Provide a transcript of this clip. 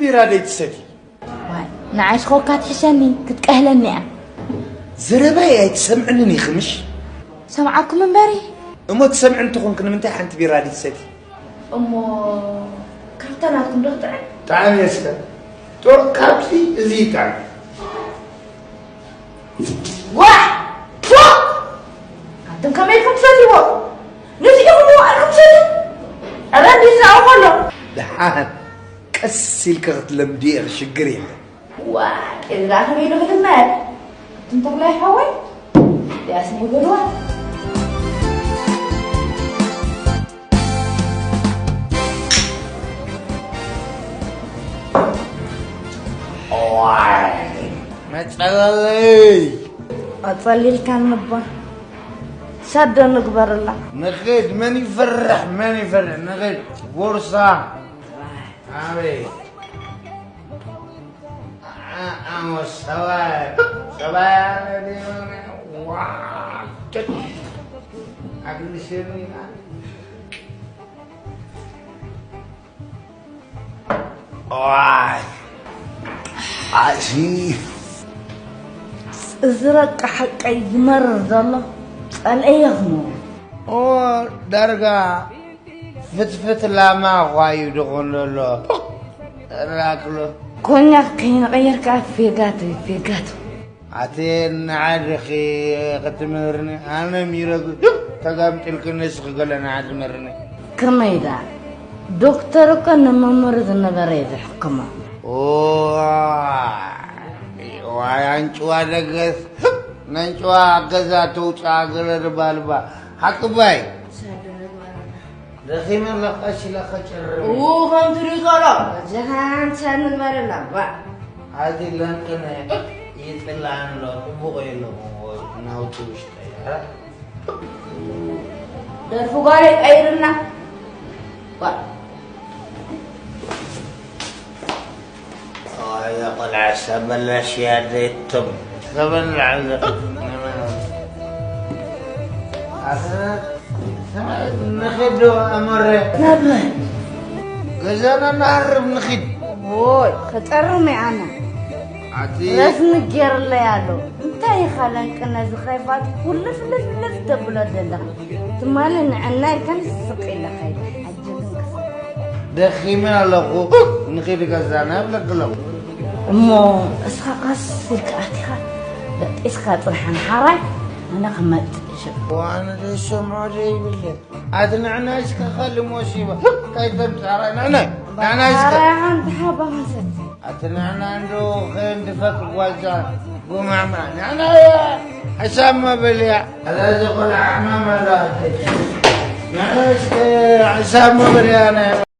ቢራ ደይትሰቲ። ዋይ፣ ንዓይስ ኮካ ትሕሸኒ፣ ክትቀህለኒ እያ። ዘረባይ ኣይትሰምዕንን ኢኺ ምሽ? ሰምዓኩም እምበሪ። እሞ ትሰምዕን እንተኾንኪ ንምንታይ ሓንቲ ቢራ ደይትሰቲ? እሞ ካብታ ናትኩም ዶ ክትጥዕም? ጣዕም የስከ። ጦር ካብዚ እዚ ይጣዕም። ዋዕ! ፎእ! ኣንቱም ከመይ ኢልኩም ትሰትይዎ? ነዚ ኢኹም ዋዕልኩም ትሰትዩ? ዕረ እንዲ ዝዛወቕ ኣሎ። ደሓን ቀስ ኢልኪ ክትለምዲ ኢኺ፣ ሽግር የለን። ዋዕ! እዚ ደኣ ከመይ ኢሉ ክልመድ? ኣንቱም ተኽላይ ሓወይ፣ ዲያስ ናይ ጎድዋ። ዋይ! መጸለለይ! ኣጸሊልካ ንባ። ሰዶ ንግበርላ። ንኺድ፣ መን ይፈርሕ፣ መን ይፈርሕ? ንኺድ፣ ቦርሳ። ኣበይ? አ-፣ ኣሞ ሰባይ፣ ሰባይ ኣነ ዲዮነ። ዋ! ኣግንሽኒ። ዋይ! ኣዚ እዚ ረቂ ሓቀይ ዝመርር ዘሎ ጸልኤዮ ክመ። ኦ፣ ዳርጋ ፍትፍት ላማ ኳዩ ድኾን ዘሎ። ራክሎ። ኮኛክ ከይንቐየር ከኣ ፌጋት፣ ፌጋት። ኣቲ ንዓድኺ ክትምህርኒ፣ ኣነ ሚረግ ተጋምጢልክኒ፣ እስኺ ገለ ንዓዲ መርኒ። ከመይ ደኣ? ዶክተር እኮ ንመምህሩ ዝነበረ እዩ ዝሕክሞ። ኦ፣ ዋይ ኣንጭዋ ደገስ፣ ነንጭዋ ገዛ ተውፅኣ ገለ ድባልባ። ሓቅባይ። ደኺመ ኣለኹ፣ ቀስ ኢለ ከጨርር። እዉ፣ ከም ትሪኡ ዘሎ፣ በጃኻ ሓንቲ ሻሂ ንግበረላ፣ ባ። ኣቲ ለንቅነ ይጥላን ኣሎ፣ ጥቡቕ የለኹም ወይ ናውቲ ውሽጠይ፣ ኧረ። ደርፊ ጓለይ ቀይርና፣ ባ። ኣያ ቆልዓ፣ ሰበላሽ ያደይቶም። ሰበላሽ ያደይቶም። ኣኸ፣ ንኺድ ዶ ኣመረ? ናብረ? ገዛና ንሃርብ ንኺድ። ዎይ፣ ክጠርም እየ ኣነ። ኣቲ ረስኒ ገይርለይ ኣሎ። እንታይ ኢኻ ለንቅነ ዝኸይፋት ኩልፍልፍልፍ ተብሎ ዘለኻ? ትማሊ ንዕና ኢልካኒ ስቕ ኢለ ኸይደ። ደኺመ ኣለኹ፣ ንኺድ ገዛና እብለኪ ኣለኹ። እሞ እስኻ ቀስ ኢልካ ኣቲኻ በጢስካ ጽንሓ፣ ንሓራይ ኣነ ክመጽእ እየ። ዋነ ዘይሰምዖ ዘይብለ። ኣቲ ንዕና እስከ ኸሊ ሞሲባ፣ እንታይ ተምጻራ ንዕና? ንዕና እስከ። ሓንቲ ሓባ መሰት። ኣቲ ንዕና እንዶ ኸንድፈክ ጓዛ ጉማማ። ንዕና ሕሳብ መበልያ። ኣላ እዚ ቆልዓ ሕማም ኣለዋ። ንዕና እስከ ሕሳብ መበልያ ናይ